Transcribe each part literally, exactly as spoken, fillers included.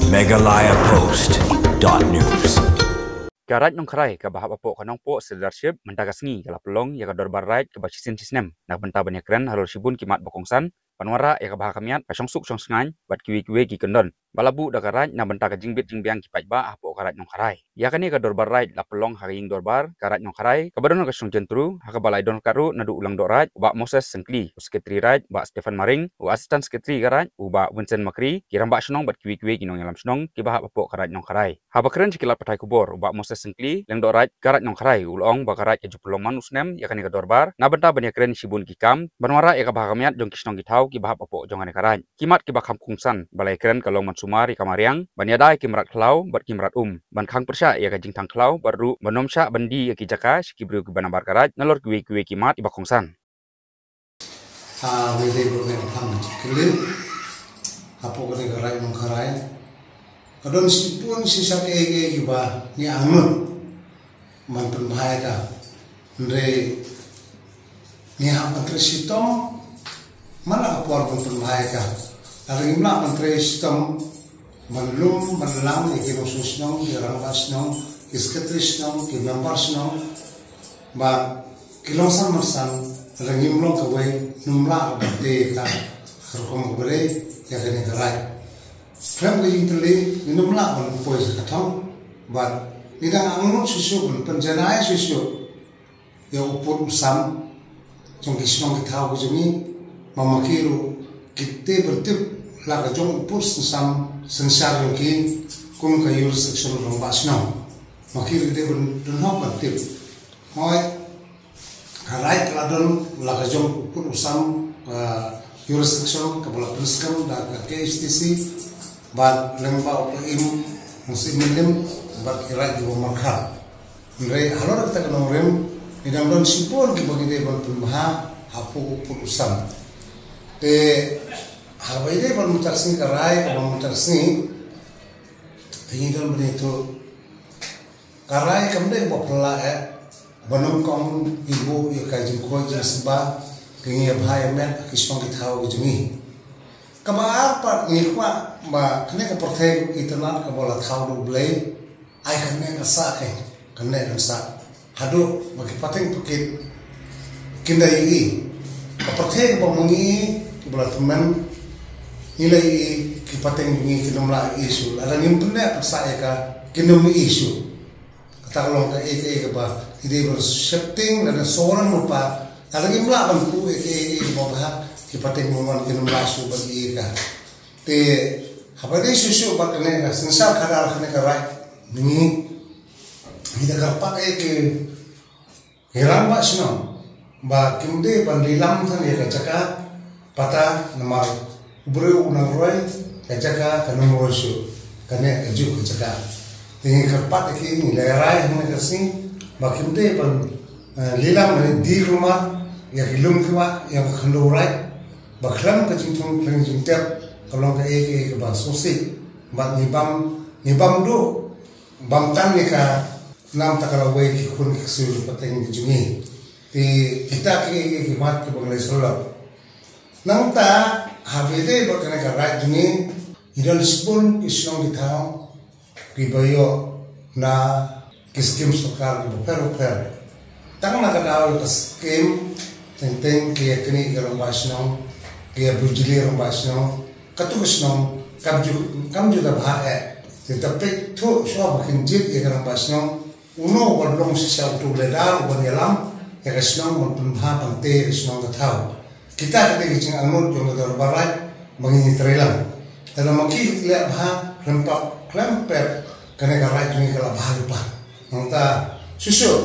Meghalaya Post dot news. Ka Raid Nongkharai kaba hap hapoh ka Nongpoh Sirdarship mynta ka sngi ka la pynlong ïa ka dorbar Raid kaba shisien shisnem na ka bynta ban ïakren halor shibun ki mat ba kongsan ban wanrah ïa ka bha ka miat, ka shongsuk shongsngaiñ bad kiwei kiwei ki kyndon ba la buh da ka Raid na bynta ka jingbit jingbiang ki paidbah hapoh ka Raid Nongkharai. Ïa kane ka dorbar Raid la pynlong ha ka ïing dorbar ka Raid Nongkharai kaba don ha ka shnong Jentru, ha kaba la ïadon ryngkat ruh naduh u Lyngdoh Raid u Bah Moses Syngkli, u Secretary Raid Bah Stephen Maring, u Assistant Secretary ka Raid u Bah Vincent Makri, ki rangbah shnong bad kiwei kiwei ki nongïalam shnong kiba hap hapoh ka Raid Nongkharai. Haba kren sha ki lad pathai khubor, u Bah Moses Syngkli, Lyngdoh Raid ka Raid Nongkharai, u la ong ba ka Raid ka ju pynlong man u snem ïa kane ka dorbar na bynta ban ïakren shibun ki kam ban wanrah ïa ka bha ka miat jong ki shnong ki thaw kiba hap hapoh jong kane ka Raid. Ki mat kiba kham kongsan ba la ïakren ka long ban sumar ïa ka mariang, ban ïada ïa ki mrad khlaw bad ki mrad um, ban khang pyrshah ïa ka jingthang khlaw bad ruh ban ym shah ban die ïa ki jaka sha ki briew kiba nabar ka Raid nalor kiwei kiwei ki mat kiba kongsan. Ha, ngi dei ba ngi kham kylli hapoh kane ka Raid Nongkharai. Ka don shibun shisha kiei kiei kiba ngi angnud ban pynbha ïa ka. Hynrei ngi hap ban trei shitom, man la ka por ban pynbha ïa ka. Lada ngim lah ban trei shitom ban lum ban lam ïa ki nongshong shnong, ki rangbah shnong, ki secretary shnong, ki member shnong, ba ki long san man san, lada ngim long kawei, ngim lah ban tei ïa ka rukom kaba dei ïa kane ka Raid. Khlem ka jingtylli, ngim lah ban poi sha ka thong, bad ngi dang angnud shuh shuh ban pynjanai shuh shuh ïa u pud u sam jong ki shnong ki thaw ki jong ngi, ma ma ki ruh ki dei ban tip la ka jong u pud u sam synshar jong ki kum ka jurisdiction rangbah shnong. Ma ki ruh ki dei ban don hok ban tip. Hooid, ka Raid ka la don la ka jong u pud u sam, ah, jurisdiction kaba la pynskhem da ka K H A D C, bad lyngba u Paiem Mawsynram, bad ki Raid kiba markhap. Hynrei halor kata ka nongrim, ngi dang don shibun kiba ngi dei ban pynbha hapoh u pud u sam. Te haba ïadei bad mynta ka sngi ka Raid, kaba mynta ka sngi, te ngi don ban ïathuh. Ka Raid kam dei ba phylla eh, ba nyngkong i buh ïa ka jingkhuid jingsewa, ka jingïabha ïamet ki shnong ki thaw ki jong ngi. Kaba ar pat ngi kwah ba kane ka pyrthei itynnad kaba la thaw da U Blei, ai kane ka sah, kane ka sah. Haduh ba ki pateng pakit kin da ïohi. Ka pyrthei kaba ma ngi, kaba la tymmen, ngi la ïohi, ki pateng jong ngi kin ym lah ïohi shuh. Lada ngim pynneh pynsah ïa ka, kin ym ïohi shuh. Kata ka long kaei kaei kaba ngi dei ban sheptieng lane sawrang lypa. Lada ngim lah ban buh ïa kaei kaei kaba bha, ki pateng ba mon kin ym lah shuh ban ïohi ïa ka. Te haba dei shuh shuh bad kane ka synshar khadar kane ka Raid, ngi, ngi da kyrpad ïa ki, ki rangbah shnong ba kim dei ban lilam than ïa ka jaka pata, namar u briew u nang roi ka jaka, ka nang roi shuh, kane kajuh ka jaka. Te ngi kyrpad ïa ki, ngi la rai hangne ka sngi ba kim dei ban, eh, lilam ne die kulmar ïa ki lum ki wah, ïa ka khyndew Raid, ba khlem ka jingthung khlem jingtep ka long kaei kaei kaba sngewsih. Bad ngi bam, ngi bam duh bam tang ïa ka, namar kata ka lawei ki khun ki ksiew ki pateng ki jong ngi. Te kita kiei kiei ki mat kiba ngi la sngewlap. Nangta haba ïadei bad kane ka Raid jong ngi, ngi don shibun ki shnong ki thaw kiba ïoh na ki skim sorkar kiba pher bapher. Tang na ka daw ïa ka skim, teng teng ki ïa knieh ïa ka rangbah shnong, ki ïa bujli rangbah shnong, katto ka shnong kam ju, kam ju da bha eh. Te da peit thuh shuwa ba kin jied ïa ka rangbah shnong, uno uba long shisha uto u leader uban ïalam ïa ka shnong ban pynbha pynthei ïa ka shnong ka thaw. Kita ka dei ka jingangnud jong ka dorbar Raid ba ngin ïatreilang. Lada ma ki ki leh bha, khlem pap khlem pep, kane ka Raid jong ngi ka la bha lypa. Nangta shuh shuh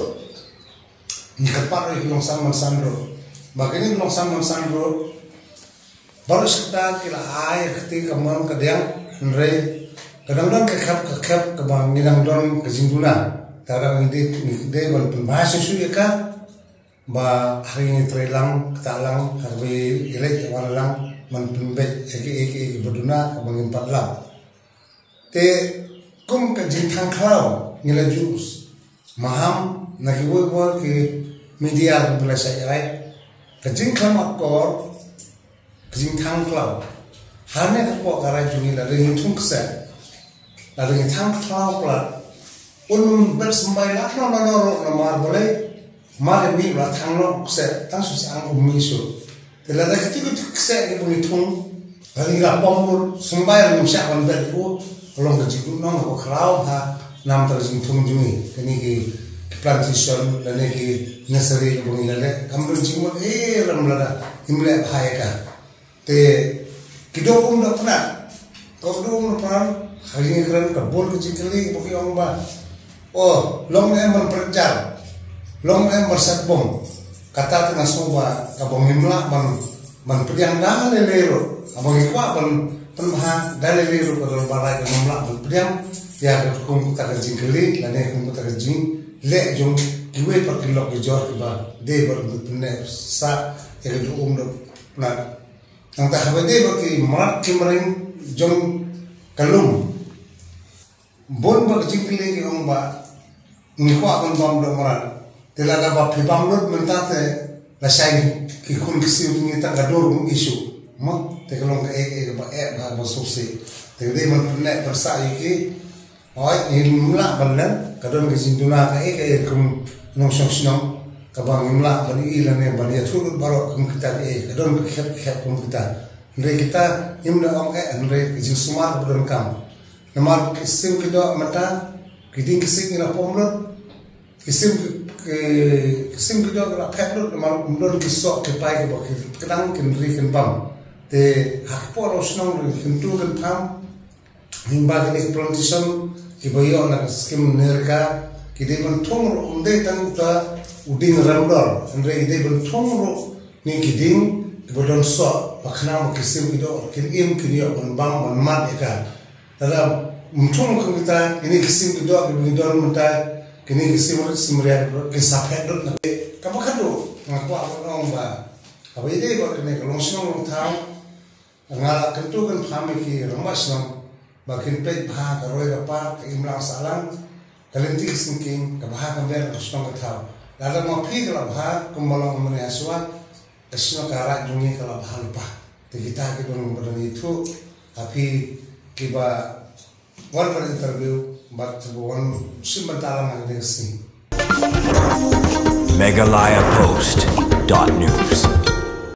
ngi kyrpad ruh ïa ki longsan mansan ruh ba kine ki longsan mansan ruh baroh shi katta ki la ai ïa ka kti kamon kadiang, hynrei ka dang don ka khep ka khep kaba ngi dang don ka jingduna. Te ngi dei, ngi dei ban pynbha shuh shuh ïa ka ba ha ka jingïatreilang, kata lang, ha kaba ïaleit ïawan lang, ban pynbeit ïa kiei kiei kiba duna kaba ngim pat lap. Te kum ka jingthang khlaw ngi la ju maham na kiwei kiwei ki media kiba la shah ïaid, ka jingkhlem akor, ka jingthang khlaw. Hangne hapoh ka Raid jong ngi lada ngi thung kseh, Lada ngi thang khlaw pla un bet symbai la no no no ro na mar bole mar ni la thang no kse tang su sang um mi su. Te lada kiti kiti kse ni buni thung lada ngi la pom bur symbai la ngim sha ban bet u long ka jingduh nong ko khlaw ha nam ta jingthung jong ngi kani ki plantation lane ki nursery ka buni lane kam dun jingmut e ram lada im le bha ya ka. Te ki dok um dok pnat. Dok dok um dok pnat. Ha ïing kren ka bun ka jingkylli ba ki ong ba. Oh, long em ban pyrjal. Long em ban sat bom. Kata te nga sngew ba ka bom ngim lah ban ban pdiang da lei lei ruh. Haba ngi kwah ban pynbha da lei lei ruh ka dor barai ka ngim lah ban pdiang. Ïa ka kum kata ka jingkylli lane kum kata ka jingleh jong kiwei pat ki lok ki jor kiba dei ban pyneh sa ïa ka dok um dok pnat. Nangta haba dei ba ki mrad ki mreng jong ka lum. Bun ba ka jingkylli ki ong ba ngi kwah ban bam doh mrad. Te lada ba phi bam lut mynta te lashai ki khun ki siew ngi tang ka dur kum issue. Mo te ka long ka ek ek ba ek ba ba suk si. Te dei man ne ban sa ïa ki Hooid, ngim lah ban leh, ka don ka jingduna kaei kaei kum nongshong shnong, kaba ngim lah ban ïohi lane ban ïathuh lut baroh kum kita kaei, ka don ka khep khep kum kita. Hynrei kita ngim da ong eh, hynrei ka jingsumar kaba donkam. Namar ki sim ki doh mynta, ki dieng ki siej ngi la pom lut, ki sim ki, ki, ki sim ki doh ki la phet lut, namar ym don ki soh ki pai kiba ki kdang kin ri kin bam. Te ha ki por shnong kin tu kin pham, Hynba kine ki plantation kiba ïoh na ka skim NREGA ki dei ban thung ruh, ym dei tang uta u dieng remdor, hynrei ki dei ban thung ruh ne ki dieng kiba don soh, ba khnang ba ki sim ki doh kin im, kin ïoh ban bam ban mad ïa ka. Lada ym thung kum kita, kine ki sim ki doh kiba ngi don mynta, kine ki sim rit sim riat kin sa phet lut na. Kaba khadduh nga kwah ban ong ba haba ïadei bad kane ka long shnong long thaw, Nga la kyntu kynpham ïa ki rangbah shnong ba kin peit bha ka roi ka par, ka imlang sahlang, ka lynti ka syngkien, ka bha ka miat, ka shnong ka thaw. Lada ma phi ka la bha kumba long mynne ha shuwa, ka shnong ka raid jong ngi ka la bha lypa. Te kita ki don ba don ithuh ha phi kiba wan ban interview bad kiba wan shim bynta lang ha kane ka sngi. Meghalaya Post dot news.